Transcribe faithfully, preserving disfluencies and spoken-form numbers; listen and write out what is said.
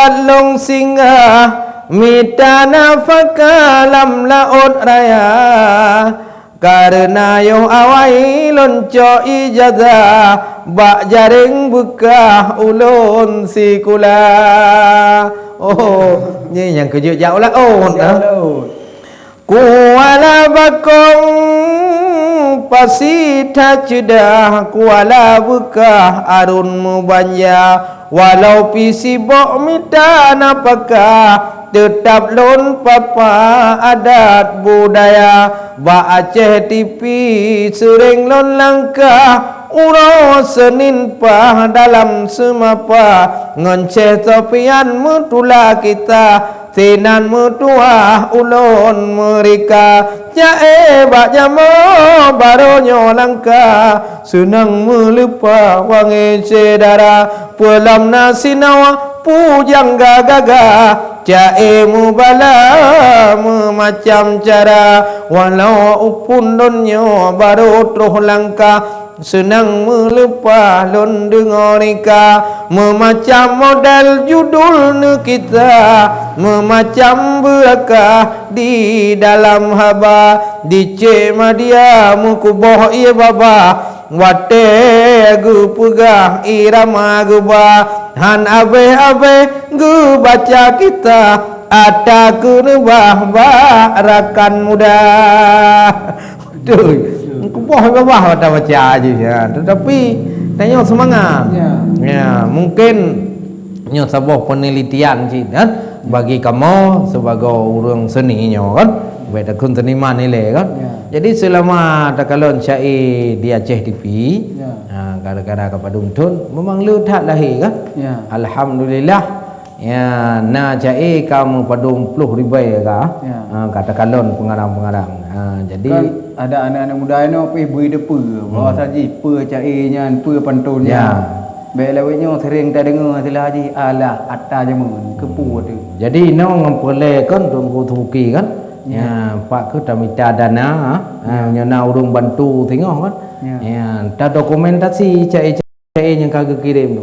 Lôn singgah mita nafaka lam laôt raya, kareuna yoh awai lôn cok ijazah bak jaréng beukah ulôn sikula. Oh, nyan nyang keujeuet jak u laôt, ah. Kuala Bakong pasi that ceudah, kuala beukah arun meubanja, walau pih sibok mita nafaka, teutab lôn papa adat budaya. Bak Aceh T V seuréng lôn langkah, uroe Seunin paih dalam seumapa, ngon Syeh Sofian meutula kita, sinan meutuah ulôn meurika. Ca-e bak jamoe barô nyoe langkah, seunang meuleupah wangée syedara, peulom na sinoe pujang gagah-gagah. Ca-e mubala meumacam cara, walau uphon lôn nyoe barô troh langkah, seunang meuleupah lôn deungoe rika. Meumacam model judul neukita, meumacam beurakah di dalam haba. Di Cek Madia meukuboh ie baba, watée geupeugah irama geuba, han abéh-abéh geubaca kita, ata keuneubah bak rakan muda. Beutôi. Kuboh babah ata baca jih, ya. Tetapi tanyoe seumangat. Ya. Ya, mungkin nyoe saboh peunelitian cit, kan? Bagi kamoe sibagoe ureuëng seni nyoe, kan? Baik takun seniman ilée, kan? Ya. Jadi selama takalon syair di Aceh T V, ya, ha, gara-gara ka padum thon, memang le that lahé, kan? Ya. Alhamdulillah. Ya, na ca-e ka meupadum ploh ribèe ka, ya, ha, ka takalon peungarang-peungarang. Ha, jadi kan ada aneuk-aneuk muda inoe pih bui deue peue, bahwa, hmm, saji peue ca-e nyan, peue pantôn, ya, nyan. Bèk lawét nyoe sering tadeungoe istilah jih, "Alah, ata jameun, keupeue teuh." Jadi inoe ngon peureulèe kon Teungku Teubuki kan? Ya. Ya, pat kheueh tamita dana, ha, ya, nyoe na ureueng bantu singoh kan? Ya. Ya, tadokumentasi ca-e Ca-e nyang ka geukirém tu.